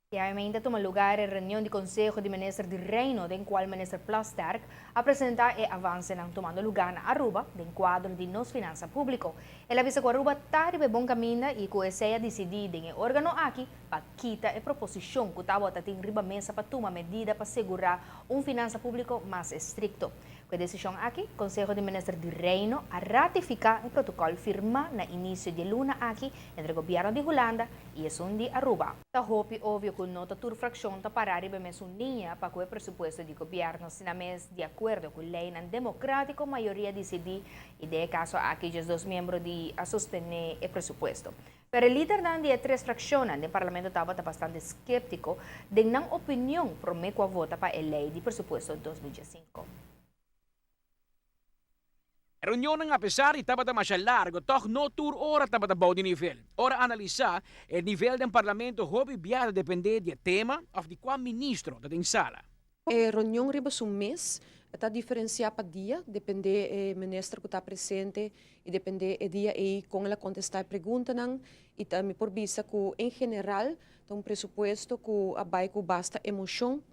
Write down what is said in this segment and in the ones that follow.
Diariamente a tuma lugar e reunion di Conseho di Minister di Reino den cual Minister Plasterk a presenta e avancenan tumando lugar na Aruba den cuadro di nos finansa publico. El a bisa cu Aruba ta riba e bon caminda y cu esey a dicidi den e organo aki pa kita e proposicion cu tabata tin riba mesa pa tuma medida pa segura un finansa publico mas estricto. Cu e decision aki, Conseho di Minister di Reino a ratifica e protocol firma na inicio di e luna aki entre Gobierno di Hulanda y esun di Aruba. Ta hopi obvio cu no ta tur fraccion ta para riba e mesun liña pa cu e presupuesto di Gobierno, sina mes di acuerdo cu leynan democratico mayoria dicidi y den e caso aki 12 miembro di a sostene e presupuesto. Pero e lidernan di e tres fraccionnan den Parlamento tabata bastante skeptico den nan opinion prome cu a vota pa e ley di presupuesto 2015. E reunionnan apesar di tabata masha largo tòg no tur ora tabata bou di nivel. Ora analisá e nivel den Parlamento hopi bia ta dependé di e tema òf di kua ministro ta den sala. E reunion riba su mes ta diferensiá pa dia, dependé e minister ku ta presente i dependé e dia ei kon el a kontestá e preguntanan. I ta mi por bisa ku en general ta un presupuesto ku a bai ku basta emoshon.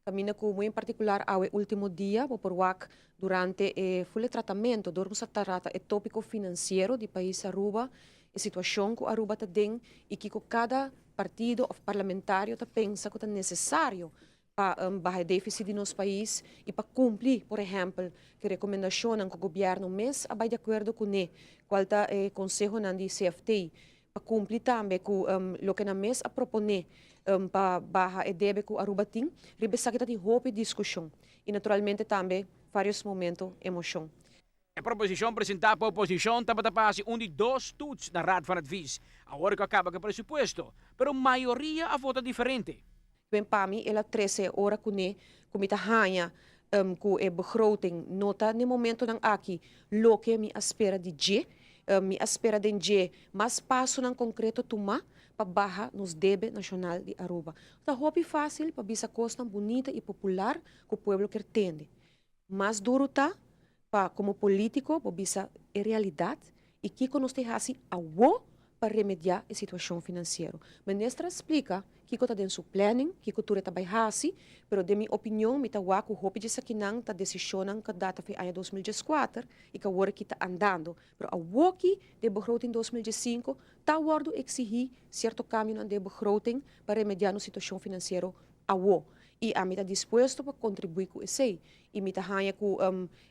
Caminda cu muy en particular awe ultimo dia bo por wak durante e full e tratamento dor cu sa trata e topico financiero di pais Aruba, e situacion cu Aruba ta den y kico cada partido of parlamentario ta pensa cu ta necesario pa baha e deficit di nos pais y pa cumpli por ehempel cu e recomendacionnan cu gobierno mes a bay di acuerdo cune cual ta e consehonan di CFT pa cumpli tambe cu loke nan mes a propone pa baha e debe cu Aruba tin, riba esaki ta tin hopi discusion y naturalmente tambe varios momento emocion. E proposicion presenta pa oposicion tabata pa haci un di dos toets na Raad van Advies, awor cu a caba cu e presupuesto, pero mayoria a vota diferente. Ben pa mi el a trece e ora cune cu mi ta haña cu e begroting no ta n'e momentonan aki loke mi a spera di dje. Mi a spera den dje mas pasonan concreto tuma pa baha nos debe nacional di Aruba. Ta hopi facil pa bisa cosnan bunita y popular cu pueblo kier tende. Mas duro ta pa como politico bo bisa e realidad y kico nos ta haci awo pa remedia e situacion financiero. Minister a splica kico ta den su planning, kico tur e ta bay haci, pero den mi opinion mi ta wak cu hopi di esakinan ta decisionnan cu a data for e aña 2014 y cu awor aki ta andando. Pero awoki den begroting 2015 ta wordo exigi cierto cambionan den begroting pa remedia nos situacion financiero awo. Y ami ta dispuesto pa contribui cu esey. Y mi ta haña cu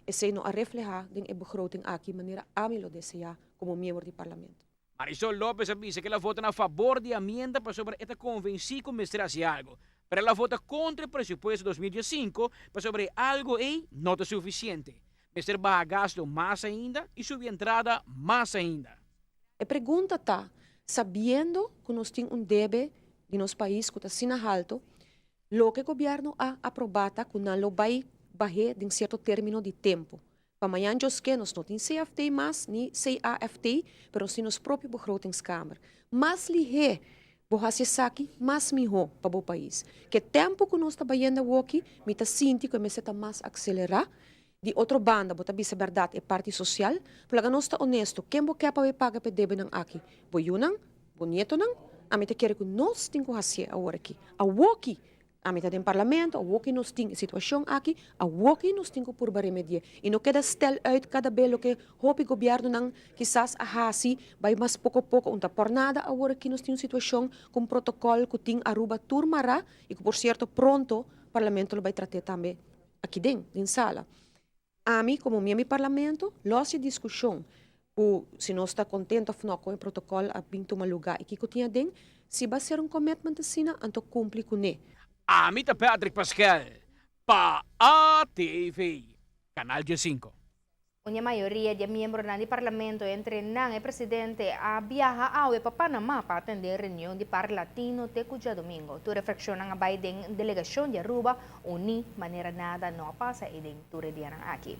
esey no a refleha den e begroting aki manera ami lo desea como miembro di Parlamento. Marisol Lopez a bisa ku el a vota na fabor di e amienda pasobra e ta konvensí ku mester hasi algu, pero el a vota kontra e presupuesto 2015 pasobra e algu ei no ta sufisiente. Mester baha gasto mas ainda i subi entrada mas ainda. E pregunta ta, sabiendo ku nos tin un debe di nos pais ku ta asina halto, loke gobièrnu a aprobá ta ku nan lo bai bah'é den sierto término di tempu. Pa mañan djoske nos no tin CFT mas ni CAFT, pero nos tin nos propio begrotingskamer. Mas lihé bo hasi esaki, mas mihó pa bo pais. Ke tempu ku nos ta bayendo awoki, mi ta sinti ku e mester ta mas akselerá. Di otro banda, bo ta bisa bèrdat e parti sosial, pero laga nos ta onesto, ken bo ke pa bay paga pa e debenan aki? Bo yunan? Bo nietonan? Ami ta kere ku nos tin ku hasié aworakí. Awoki! Ami ta den Parlamento, awoki nos tin e situashon aki, awoki nos tin ku purba remedi'é. I no keda stel uit kada be loke hopi gobièrnunan kisas a hasi, bai mas poko poko, un ta pòrnada aworakí nos tin un situashon ku un protokòl ku tin Aruba tur mará i ku por sierto pronto Parlamento lo bai trat'é tambe. Aki den, den sala. Ami komo miembro di Parlamento lo hasi diskushon ku si nos ta kontento òf no kon e protokòl a bin tuma lugá i kiko tin aden. Si ba ser un commitment asina, anto kumpli kuné. Ami ta Patrick Paskel pa ATV, Canal 15. Un e mayoria di e miembronan di Parlamento, entre nan e presidente, a biaha awe pa Panama pa atende reunion di Parlatino te cu djadomingo. Tur e fraccionnan a bay den delegacion di Aruba, uni manera nada no a pasa ey den tur e dianan aki.